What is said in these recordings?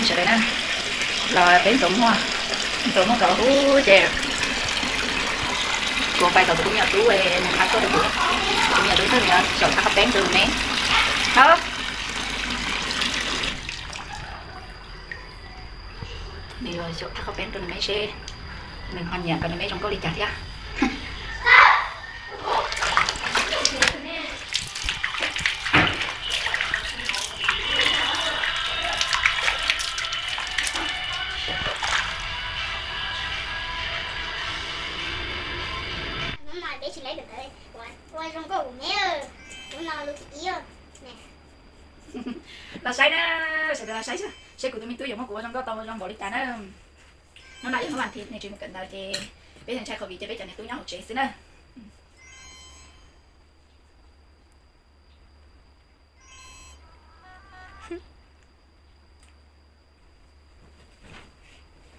Sawv daws na, los peb ntxuav muag, ntxuav muag kom huv ces kuv pais tom kuv tus me nyuam tub, nws qab tuaj rau kuv. Kuv tus me nyuam tub twb xyaum thaj qab peeb rau nws me. Nws xyaum thaj qab peeb rau nws me seb nws ho nyiam kom nws me zoo nkauj li cas thiab. Los saib na, sawv daws los saib seb kuv tus me tub yuav muab kuv ua zoo nkauj tau zoo npaum li cas na. Hnub no yog hnub vas thiv, nws tsis mus kawm ntawv ces peb ntshai covid ces peb cov niam tub nyob hauv tsev xwb na.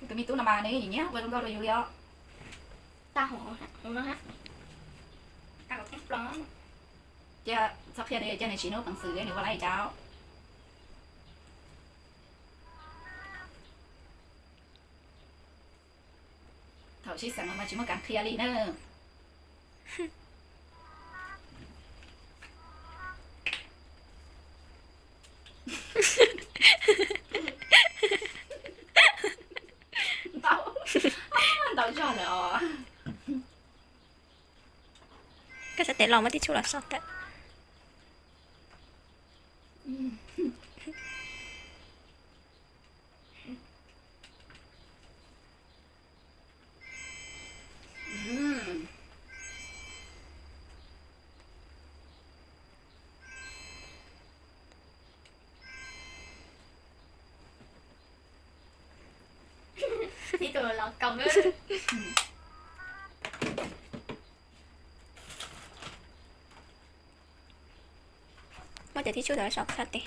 Tus me tub no mas nws nyiam ua zoo nkauj rau yus li os. Ces txhob qhia nws, cia nws siv nws peev xwm nws ua li cas. Thaum sib xeem los mas tsis muaj kab qhia li na. Ntau, ntau zog lawm os. Koj sab tes los muab tib tshub los so tawm. Tib tug los koom. Muab cov tib tshub ntawd los so txhais tes.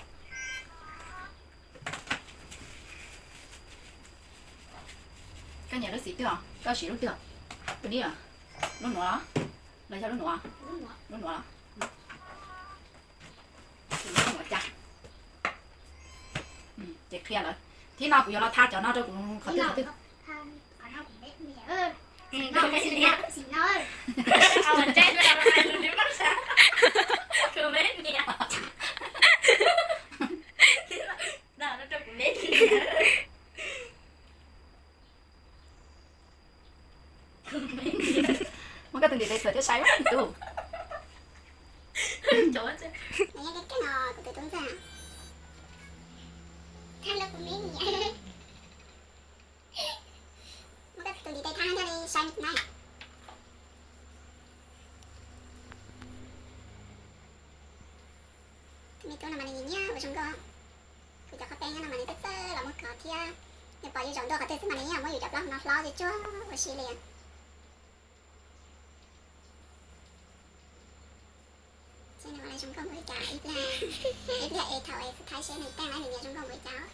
Koj nyiam lub xim twg os? Koj siv lub twg? Tus nib, lub nuav los yog lub nuav? Lub nuav. Ces qhia lawm. Thib no kuv yuav los tha cov no rau kuv qhov twg qhov twg. Muab koj tus ntiv tes txuas thiab saib tub. Kuv tus tub ntxawg, thaij lub kuv me nyiam. Muab koj tus ntiv tes thaij thiaj li saib na. Tus me tub no mas nws nyiam nyiam ua zoo nkauj. Kuv cov qhov peeb no mas nws txawj txawj los muag kov thiab. Nws pom yus zaum ntua qhov twg xwb mas nws yeej muab yus cov plaub hau no hlob tsuag tsuag ua si li. Seb nws ua zoo nkauj npaum li cas, ib pliag, ib pliag es thaum es xub thaib seb nws teej laib nws niam zoo nkauj npaum li cas.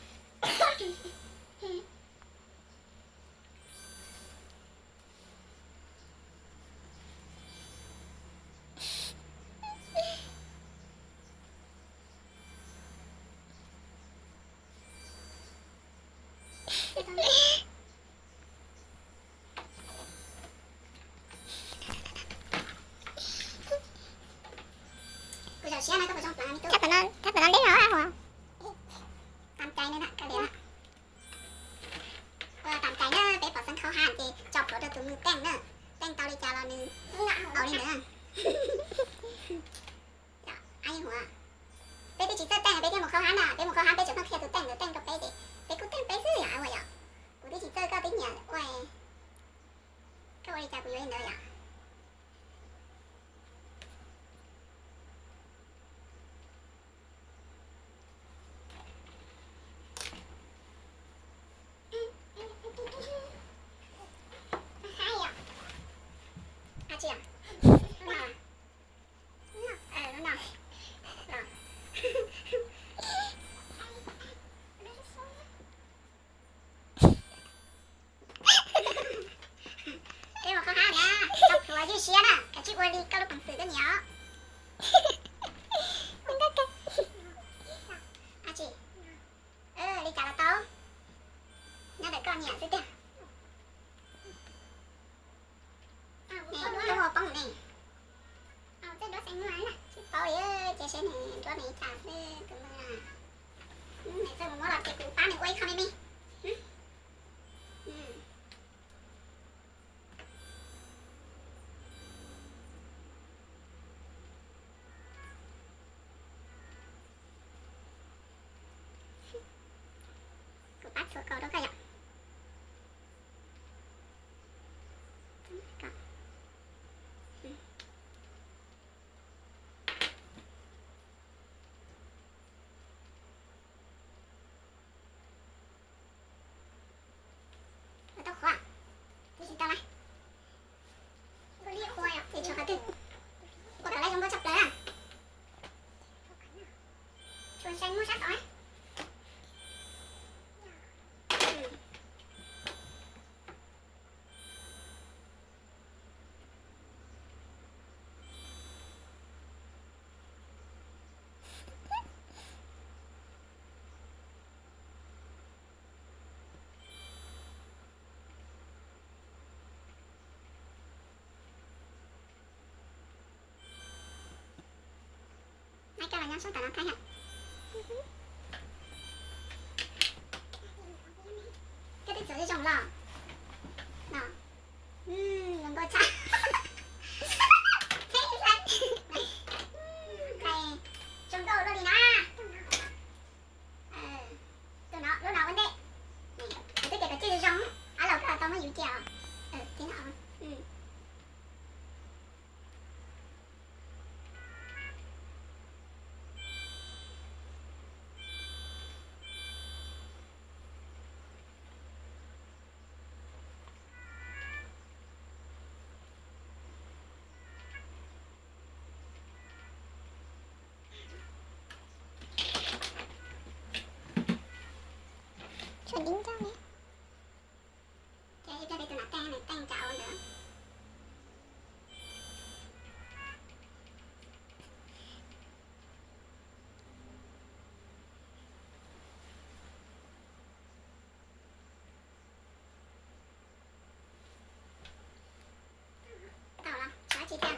Kuv zaum siab no koj puas zoo pleev me tub? Thab plaws no deb no. Tam cai no na, kaw liam na. Ua tam cai na, peb pom xeeb khaub hab ces tso plhuav rau tus me teej na. Teej tau li cas los nws ua li ntawd. Peb twb tsis txawj teej peb thiaj mus khaub hab na, peb mus khaub hab peb tseem tuaj qhia tus teej, tus teej rau peb ces peb kuj teej peb xwb yom, ua yom. Kuv twb tsis txawj koj twb nyiam ua, koj ua li cas kuv yuav li ntawd yom. Peb mus khaub hab na, tso plhuav ywj siab na, kav tsij ua li koj lub peev xwm koj nyiam os. Li cas los tau. Koj nyiam xwb tiag. Nws ua poob ne. Tsis paub li, ces seb nws nruab nws ib tsam xwb tus me. Nws txawj mus muab los ces kuv pab nws ua ib qho me me. Kuv pab txhua kaus rau koj yom. Ua tau qhuav, ua tsis tau na. Ua li qhuav yom, ces tshuav qhov twg? Ua kom lawv zoo nkauj tshaj plaws na. Tshuav ntshai muaj sab tod. Nai koj los nyob sab tom no thaij yom. Koj twb txav zoo los no. Zoo nkauj tshaj. Zoo nkauj luaj li na. Tus no lub no ua ntej. Kuv twb tias kom cia zoo zoo, ob laug koj tau muab yus cia os. Thiab no. Tshuav dib ncauj ne. Ces ib pliag peb tus nam teej nws teej tsam ua ntawd. Tau los, xav tsis tiag.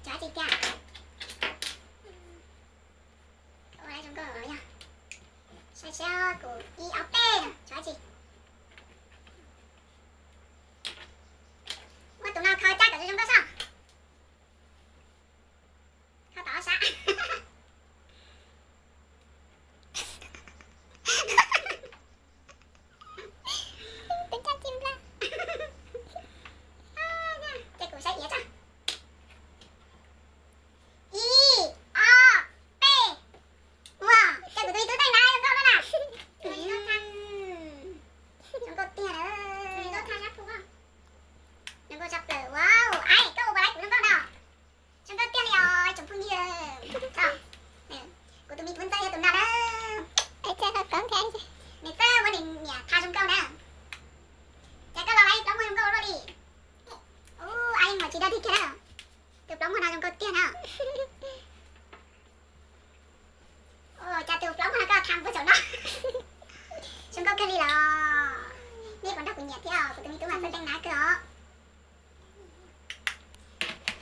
Xav tsis tiag. Ua zoo nkauj yog. Saib seb kuv ib ob peb no xav tsis. Muab tus no kho cab kom zoo zoo nkauj soj. Kho tom ob sab. Tus cab tsis nplag. Ces kuv saib iav tso. Ib, ob, peb. Ua, ces kuv tus me tub teej na zoo nkauj na. Zoo nkauj tiag. Zoo nkauj tshaj plaws, wow, ai, koj ua puas laib kuv zoo nkauj no? Zoo nkauj tiag li os tsoom phooj ywg. Kuv tus me tub ntxawm yog tus no na. Nws txawj muab nws niam tha zoo nkauj na. Ces koj los laib plaub muag zoo nkauj luaj li. Ub, ai, mas tsis dog dig kiag na. Tus plaub muag no zoo nkauj tiag na. Cas tus plaub muag no koj tha puag saum no. Zoo nkauj kawg li los. Nej puas nrog kuv nyiam thiab os, kuv tus me tub mas txawj teej na kawg os.